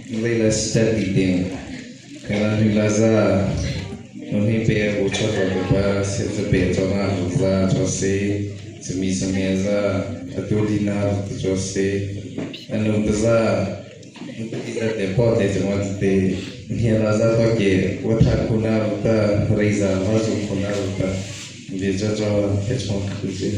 Leila study ding kala laza nuni pe u cho to ba se se pe cho na za cho se semi semi za atu dina cho se anu za ita te po te cho ma te ni la za to ke wa tha kuna ta reiza ma zu kuna ta bi cho cho te cho ku se.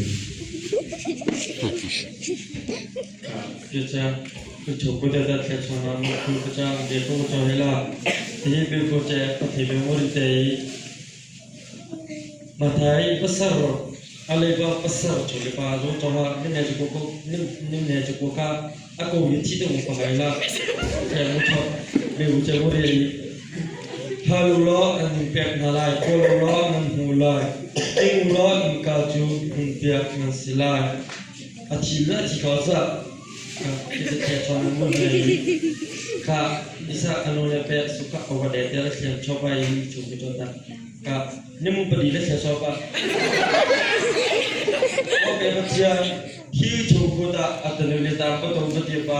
A thi le a thi ko cah. Kha isa anu le pe suka awa de te la thliam chopa i chu ku chota ka nimu pali le thlia chopa o pe pathia hi chu ku ta atanu le ta ko to patia pa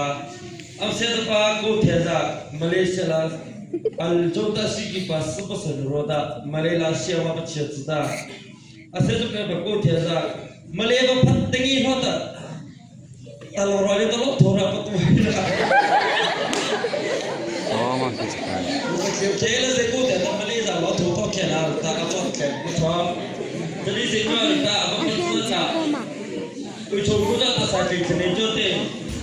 am se ta pa ko the za Malaysia la al chota si ki pa su pa san ro ta Malay la sia ma pachia chu ta ase chu pe pa ko the za Malay ba phat tingi ho ta Talawra le talo thora pa tu Ke la se ko te ta mali za lo tho to ke la ta ka chot ke ku tho Mali se ko ta ba pa tu ta U cho ku ta ta sa ke chne jo te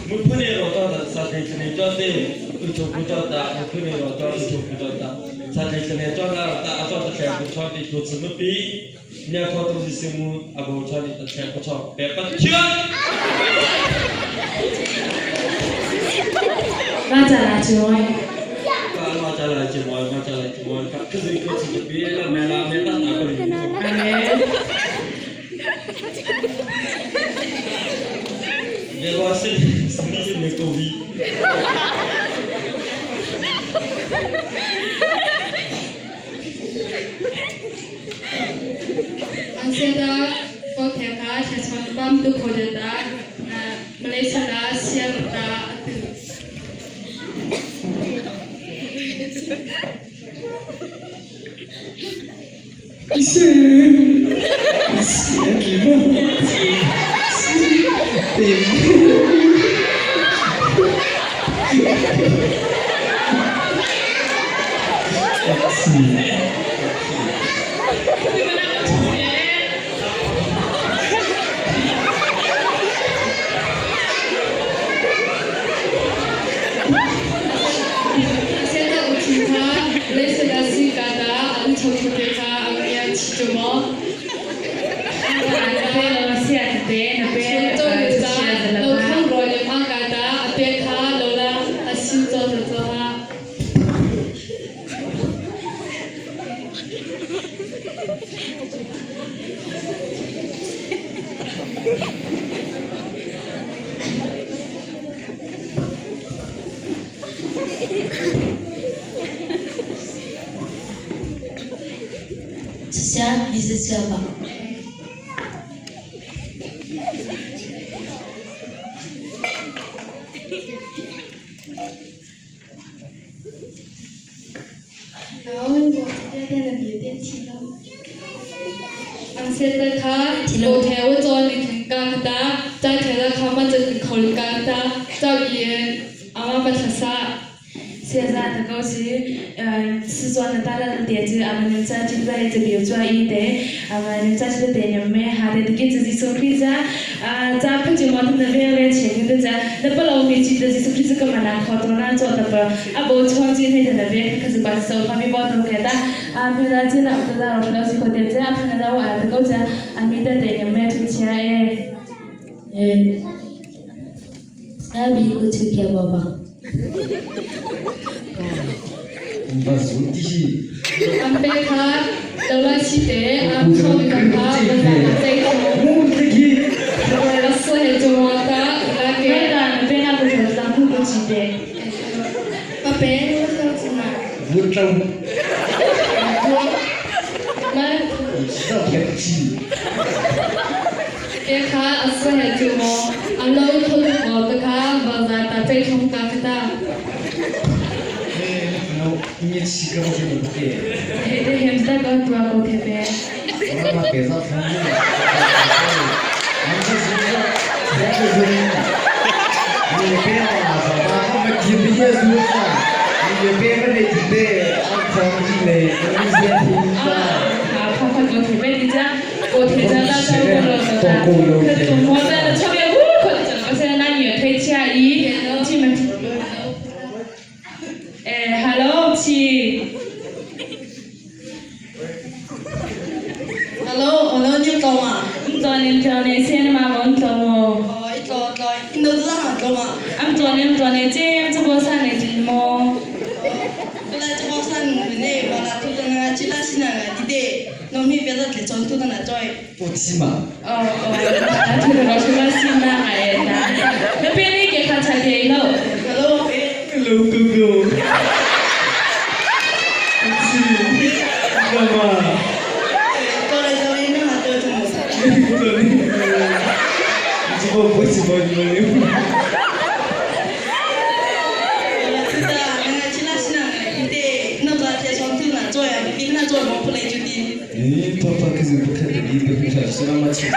mu phune ro ta ta sa ke chne jo te u cho ku ta ta mu phune ro ta u cho ku ta ta sa ke chne jo la ta a cho ta ke ku tho ti ku chu pi Nya kho tu si simu abo chan i ta ko chok pe pat thian. Ma cha la chuai. Ka ma cha la chi moi ma cha la chi moi ka ka zui ko chi pi la me la me ta na ko ni. Amen. Ye wa se ni se me ko vi. Ansiada Kawtheka Thlachon Pam tu Khodata Malaysia la Siamta atu. Asiata uthi kha Malaysia si ka ta an chho te kha ang ia chi chu mo. Na pe lo sia te na pe Chun cho sia ta za la lo pa. khang ro le ma ka ta a pe kha lo la a sin cho ta cho ha. 子夏，你是夏吧？然后我今天的别电梯了。Ang set ta kha lo theo cho ni thing ka ta cha the la kha ma chen khol ka ta cha ye ama pa sa. 现在能够是四川的大量的点子，俺们在现在这边做一点，俺们在这边点没哈的，给自己送披萨，啊，咱不就忙的那边来钱的在，那不老没记得是披萨干嘛拿好多那做的不，啊不创新那那边可是把手旁边包头给他，啊，平常现在我都在老师老师点子，啊，平常我儿子够在，啊，没得点没出钱哎。哎，那比过去给爸爸。 Ang pe kha lo la chi te am kho ni ka kha ba za ma chai tho. La so he jo ma ta la ke 没的，那边那不是咱不过去的。 pa pe lo sa chi ma. Ma ke kha a so he jo mo a lo tho mo ta kha ba za ta chai thong ka ka ta. 你七个不是你不给。嘿，这现在个多高铁呗？我他妈别上天了！俺这是天是你别嘛，我们听不见说话，你别个的听的，俺装进来，你先听啊，好，快快高铁呗，你这高铁这那超过了的，可中国在那超别呜，可怎么现在那女推车伊，进门。哎，hello，七。 Hello，我能你懂吗？你昨天昨天先嘛，我懂哦。哦，一早早，你都知道懂吗？俺昨天昨天这这波上的节目。本来这波上的完了，土的那个其他西那个弟弟，农民别的给装土的那做。不起嘛。哦哦，那土的老师们西那哎那，那边你给他拆掉喽。 Hello。 Hello 哥哥。是，干嘛？过来这边那做什么？你这个不是我的。你爸爸可是不看的，你不看，是妈妈吃的。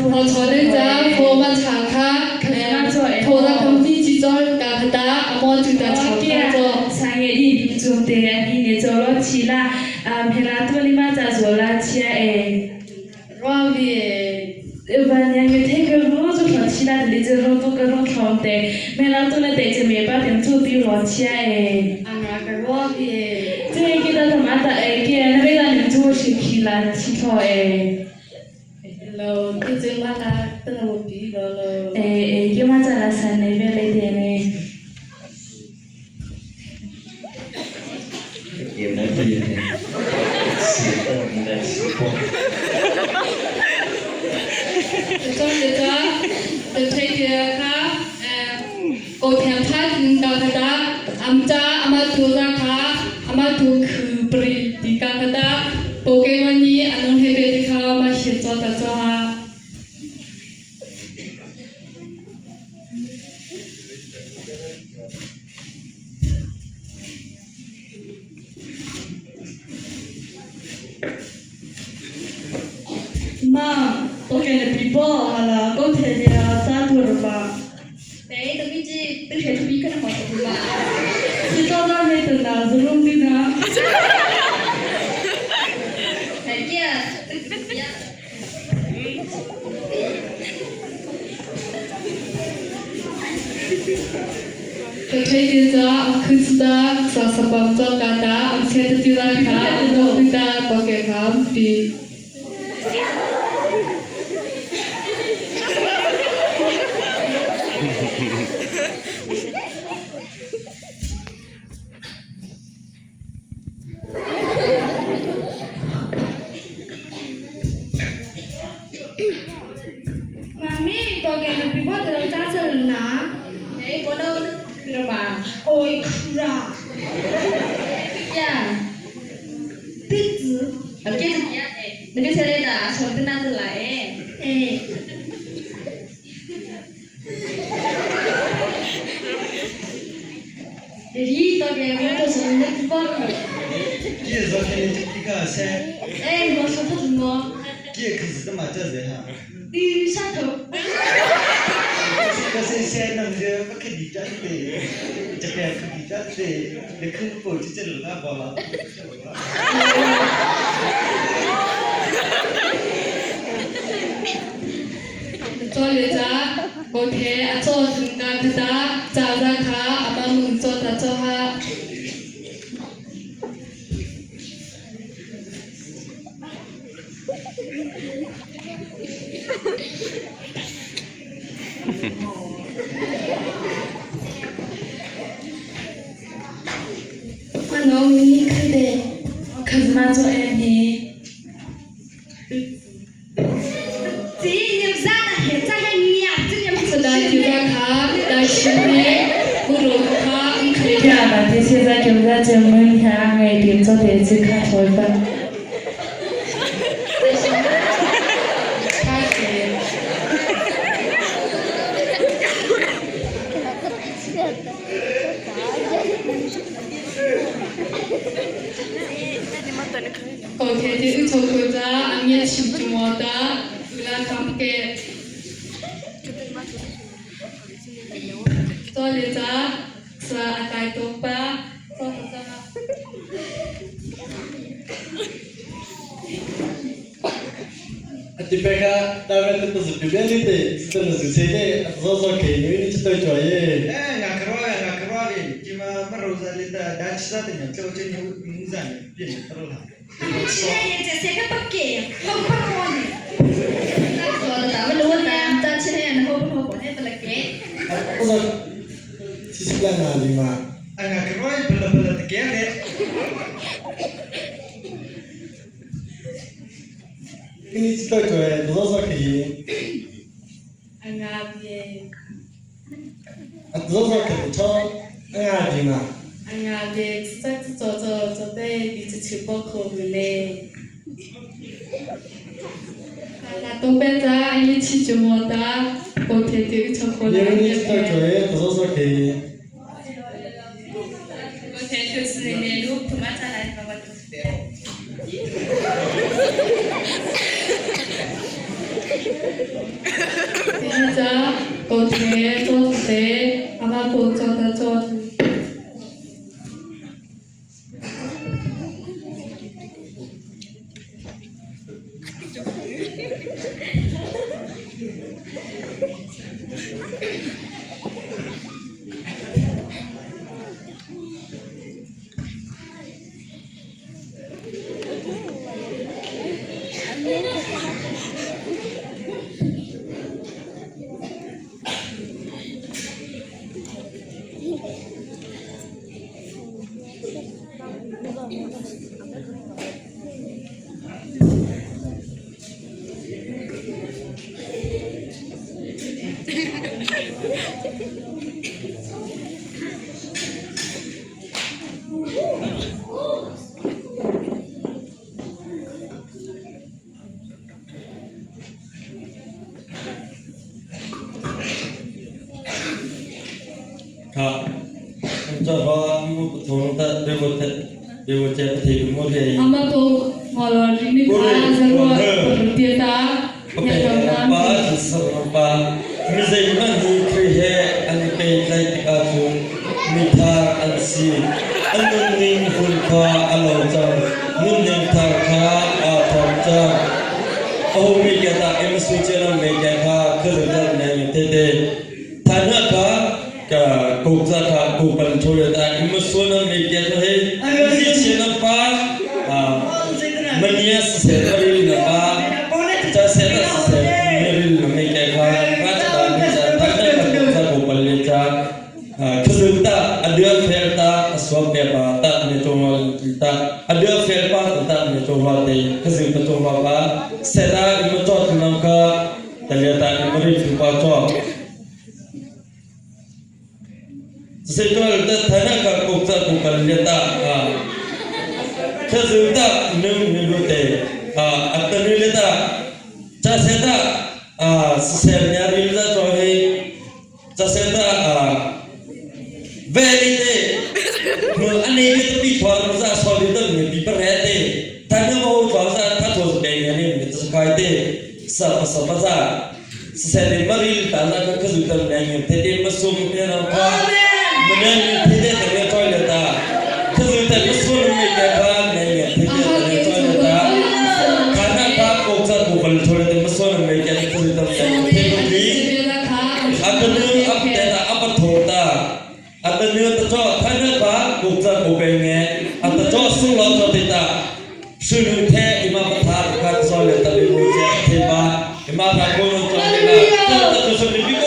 我坐的在我们厂卡，拖到工地去做，干不达，阿就在厂卡做。三月里做的，你做了起啦，啊，平常多你妈在做了起哎。软的。半年月睇个路就跑起来，你这路都个路长的，没老多了带着面包店做比落起哎。啊，那个软的。这个他妈的哎，给那边让你做是起来起头哎。 Hello，你这马拉等我比了喽。哎哎，叫嘛在那山那边来点呢？也没对呢，喜欢的喜欢。做这个，就推荐他，高天派领导他的，俺们家俺们土让他，俺们土可不里地干他的，不给我你，俺弄黑白的他，俺先做的做啊。妈，我给你比报好了，高铁的啥图了吧？哎，等你这等谁出比可能好说吧？是到那边的哪是弄的呢？哎呀，呀。推荐着，可是的，啥啥帮助干的，俺现在就在看，我对的，都给他比。妈咪，到给你比我的大声拿。哎，我都了吧？哦，哭啊！呀，对子，我这是呀，哎，那个谁来的？从哪子来？哎。你到给我都是那个包。你昨天你个谁？哎，我说的什么？这可是他妈叫谁哈？绿山头。这个谁谁弄的？不可理解的，这个可理解的，你可不就这那包了？做了咋？我天，阿做很干的咋？咋咋卡？阿妈们做咋做哈？我农民去的，可是嘛做爱你。这你们啥的，这还你呀，这你们是的，就在卡，但是呢，不如卡，可以。ba te se za kem za chem mun ha ngai tim cho te chi kha thoi pa. 高铁的一出口站，俺们去就没得，为了他们给。做了站，是阿该多吧，做了站。 ဒီဘက်ကတာဝန်တူစပြပြလေးတဲ့စတနစစေတဲ့ဇောဇောခေနွေးချတော့ကြွားရဲ့ 哎，俺可罗呀，俺可罗的，今嘛没روز里的，咱吃啥的呢？就这牛牛仔呢，别人可罗他。 ဟိုစီစပလနာဒီမှာ 俺可罗不了不了的给的。 ဒီချတော့ကြွားရဲ့ဇောဇောခေ အငါပြေ ဇောဇောခေချောငါဒီမှာ အငါပြေစက်စောစောစောတဲ့ဒီချစ်ဖို့ခေါ်လေ 那东边站，俺们去就没得，高铁的一出口 ဒီ 站。 ချတော့ကြွားရဲ့ဇောဇောခေ ကိုထေချစနေနေလူပမချလိုက်ပါဘာ 第一站，高铁坐的，阿妈不坐的坐。 ခကြောဘာမှုထုံတဲ့ဒီကိုတဲ့ဒီကိုချက်တီမို့ရေ 阿妈不，我了，你看这个跌打， ပပေပါသစပါမိဇိမန်ဒီခရီဟဲအန်ပေလိုက်တကာချုမိသာအန်စီအန်နင်းဖုန်ခါအလောချာနုန်နင်းသာခါအာထောချာအဟိုမိကတာအမဆူချနမေကခါခရဒနေတေတေဌာနခါကကုဇာခါကုပန်ချိုရတာအမဆုနမေကဟဲအစီချနပါအာမနီယဆေရီနပါ จะเสร็จแล้วเสร็จไม่รู้ไม่แก่ค่ะราชการจะตั้งแต่กับพระบุปลิจาคือตาอเดือเฟลตาสวมเปปาตาเนโตวตาอเดือเฟลปาตาเนโตวเตคือตโตวปาเสดาอิมจอดนำค่ะตะเลตาอิมริฟุปาจอเสร็จแล้วตาทานะกะกุกะกุปลิตาคือตานึงนิลุเตอัตนิเลตา cha se ta a se nya ri za cho he cha se ta a ve li te no ani ni to bi thwa ru za so li to ni bi par he te ta ne mo thwa za tha tho be nya ni ni to kai te sa pa sa pa za se ne ma ri ta na ka ka zu ta nya ni te te ma sum pe na ka ma ne ni te te te ne to le ta ka zu ta ma sum ni ka ka nya ni te te te ne to le ta ခန္ဓာကပု္ပ္ပကိုဘလထိုးတဲ့မစောနမေကတဲ့ကုသတံတေနလီအတနုအပတေတာအပထောတာအတနုတချောခန္ဓာကပု္ပ္ပကိုပဲငဲအတချောဆုလောချတေတာရှုနုထေဣမပထာကတ်ဇောလေတလိမုချေထေပါဣမသာကိုနုချောလေတတဆုလိပိက